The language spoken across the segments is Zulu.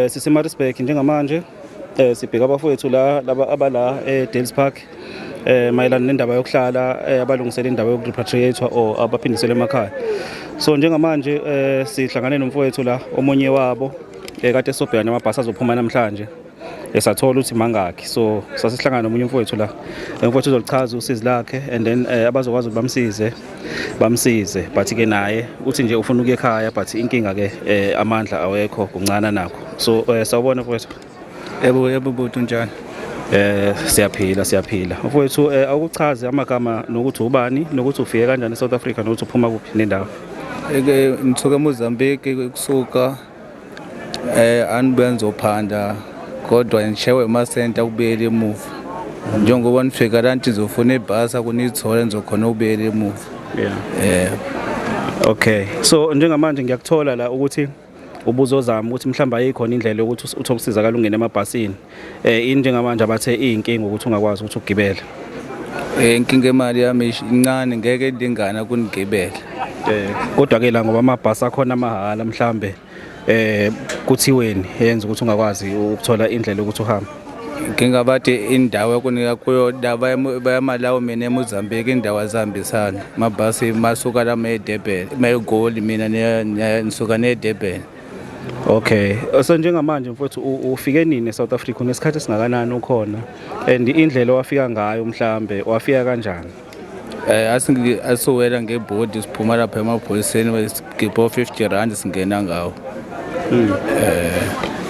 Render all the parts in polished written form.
SiseMaritzburg njengamanje, sibheka abafowethu la, laba abala eDales Park, mayelana nendaba yokuhlala, abalungisela indaba yokurepatriate or abaphindiselwe emakhaya. So njengamanje sihlangane nomfowethu la, omunye wabo, kade sobheka namabhasi azophuma namhlanje, esathola ukuthi mangakhi. So sasihlangana nomunye umfowethu la, umfowethu uzolichaza usizi lakhe and then abazokwazi ukuthi bamsize bamsize, but ke naye uthi nje ufuna ukuya ekhaya, but inkinga ke amandla awekho, kuncana nakho. So sawubona mfowethu. Yebo, bhuti, unjani? Siyaphila, siyaphila mfowethu. Awukuchaze amagama nokuthi ubani, nokuthi ufike kanjani eSouth Africa, nokuthi uphuma kuphi nendawo. Eke ngithuka eMozambique kusuka anibuya nizophanda, kodwa ngishewe emasenta ukubuyela emuva. Njengoba nifika la nje nizofuna ibhasi akunithola, nizokhona ukubuyela emuva. Okay, so njengamanje ngiyakuthola la ukuthi ubuzozama ukuthi mhlawumbe ayikhona indlela yokuthi uthole ukusizakala ungene emabhasini. Ini njengamanje abathe iyinkinga ukuthi ungakwazi ukuthi ugibele? Inkinga imali yami incane, ngeke ilingana kunigibela. Kodwa ke la ngoba amabhasi akhona amahhala, mhlambe kuthiweni yenza ukuthi ungakwazi ukuthola indlela yokuthi uhambe? Inkinga bathi indawo ekunika kuyo la bayamalawi, mina eMozambique indawo azihambisana. Amabhasi masuka la eDurban, mayegoli, mina nisuka neDurban. Okay, so njengamanje mfowethu, ufike nini eSouth Africa? Unesikhathi esingakanani ukhona, and indlela owafika ngayo, mhlambe wafika kanjani? Asingi asiwela ngebhodi, siphuma lapha emaphoyiseni, sigibha R50, singena ngawo.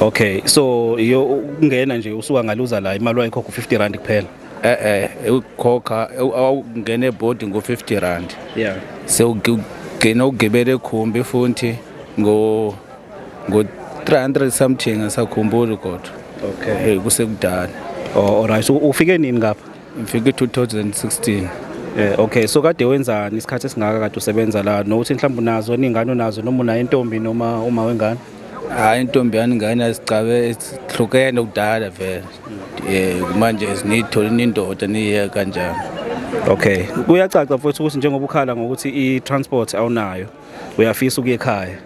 Okay, so iyo ukungena nje usuka ngaluza la, imali wayikhokha R50 kuphela? Ukukhokha awungena ebhodi ngo R50. Sewugcina ugibela ekhumbi futhi ngo 300 something, asakhumbuli kodwa. Kusekudala. Oh, alright. So ufike nini ngapha? Ngifike 2016. Okay, so kade wenzani isikhathi esingaka kade usebenza la, nokuthi mhlawumbe unazo ningane, unazo noma unayo intombi noma uma wengane? Hayi, intombi yami, ingane asicabe, sihlukene kudala vele. Manje siniyithola indoda niye kanjani. Okay, kuyacaca mfowethu ukuthi njengoba ukhala ngokuthi i-transport awunayo, uyafisa ukuya ekhaya.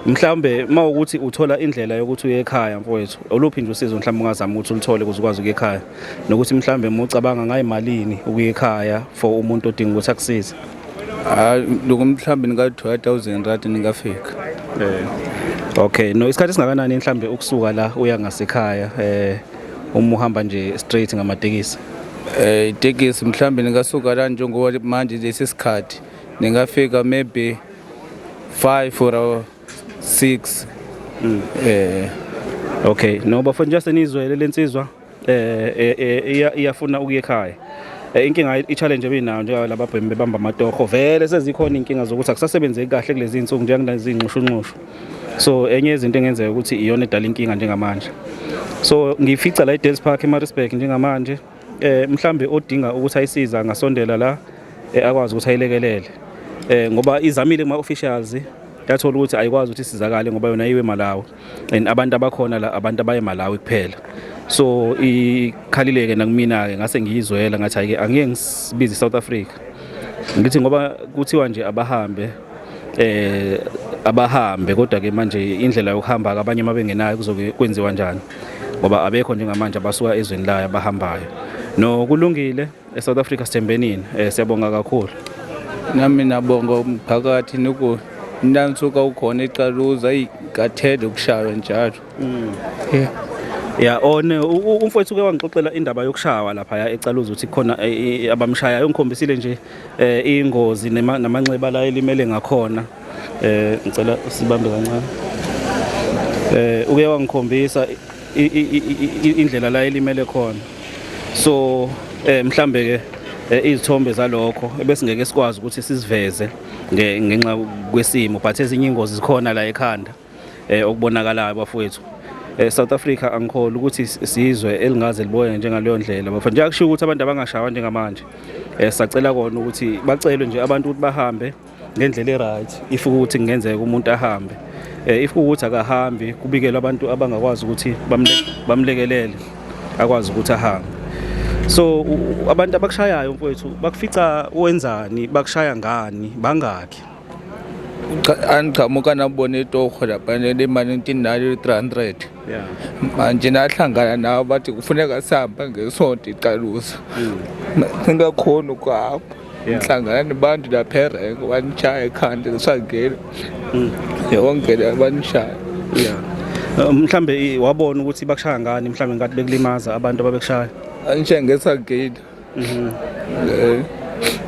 Mhlawumbe uma ukuthi uthola indlela yokuthi uye ekhaya mfowethu, oluphi nje usizo mhlawumbe ungazama ukuthi uluthole ukuze ukwazi ukuya ekhaya, nokuthi mhlawumbe uma ucabanga ngayimalini ukuya ekhaya for umuntu odinga ukuthi akusize? Hayi, lokho mhlawumbe ningathola R1000 ningafika. Okay, no isikhathi esingakanani mhlambe ukusuka la uya ngasekhaya, uma uhamba nje straight ngamatekisi? Itekisi mhlawumbe ningasuka la njengoba manje lesi sikhathi, ningafika maybe 5 or 6. Okay, no bafo, nje senizwele lensizwa, iyafuna ukuya ekhaya. Inkinga, i-challenge ebinayo njengoba lababhemi bebamba amatoho, vele sezikhona inkinga zokuthi akusasebenzeki kahle kulezi insuku njengalezi nxushunxushu. So enye yezinto engenzeka ukuthi iyona edala inkinga njengamanje. So ngifica la eDales Park eMaritzburg njengamanje, mhlambe odinga ukuthi ayisiza angasondela la, akwazi ukuthi ayilekelele, ngoba izamile kuma officials, yathola ukuthi ayikwazi ukuthi isizakale ngoba yona iwe Malawi and abantu abakhona la abantu abaye Malawi kuphela. So ikhalileke nakumina ke, ngase ngiyizwela, ngathi ayike angeke ngisibize South Africa, ngithi ngoba kuthiwa nje abahambe, abahambe, kodwa ke manje indlela yokuhamba abanye mabengenayo kuzobe kwenziwa kanjani, ngoba abekho njengamanje abasuka ezweni layo abahambayo. No kulungile, eSouth Africa sithembenini. Siyabonga kakhulu. Nami nabonga umphakathi nuku nansuka ukhona ecaluza ayikathele ukushaywa njalo. Yeah. Ya, one umfowethu ke wangixoxela indaba yokushawa lapha ya ecaluza, ukuthi khona abamshayayo. Ngikhombisile nje ingozi namanxeba la elimele ngakhona. Ngicela sibambe kancane. Uke wangikhombisa indlela la elimele khona, so mhlambe ke izithombe zalokho ebesingeke sikwazi ukuthi siziveze ngenxa kwesimo, but ezinye ingozi zikhona la ekhanda okubonakalayo bafowethu. South Africa angikholwa ukuthi sizwe elingaze libone njengaleyo ndlela bafowethu. Nje akushiwo ukuthi abantu abangashawa njengamanje. Sacela kona ukuthi bacelwe nje abantu ukuthi bahambe ngendlela e-right if ukuthi kungenzeka umuntu ahambe. If ukuthi akahambi, kubikelwe abantu abangakwazi ukuthi bamlekelele akwazi ukuthi ahambe. So abantu abakushayayo mfowethu, bakufica wenzani? Bakushaya ngani? Bangakhi? Cha, andiqhamuka nabona itorho lapha lemali ntinalo 300. Manje nahlangana nabo bathi kufuneka sihambe ngesonto icalusa. Singakhoni ukuhamba. Ngihlangana nabantu lapha erenke banishaya ekhanda lisangena. Yonke la banishaya. Yeah. Mhlambe wabona ukuthi bakushaya ngani, mhlambe ngathi bekulimaza abantu ababekushaya? Anishaye ngesagila.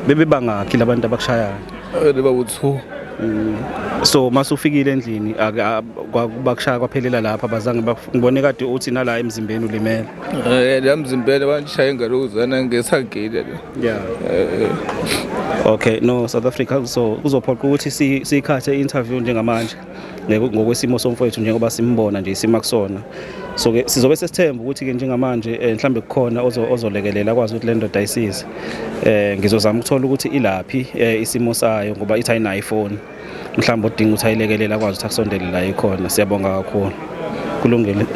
Bebe bangakhi labantu abakushayayo? Liba u-2. So masufikile endlini bakushaya kwaphelela lapha, abazange ngibone kade uthi nala emzimbeni ulimele? La mzimbeni banishaye ngalokuzana ngesagila le. Yeah. Okay, no, South Africa, so kuzophoqa ukuthi siyikhathe i-interview njengamanje ngokwesimo somfowethu njengoba simbona nje isima kusona. So ke sizobe sesithemba ukuthi ke njengamanje mhlambe kukhona ozolekelela akwazi ukuthi le ndoda ayisize. Ngizozama ukuthola ukuthi ilaphi isimo sayo ngoba ithi ayinayo ifoni. Mhlawumbe odinga ukuthi ayilekelele akwazi ukuthi akusondele la ikhona. Siyabonga kakhulu. Kulungile.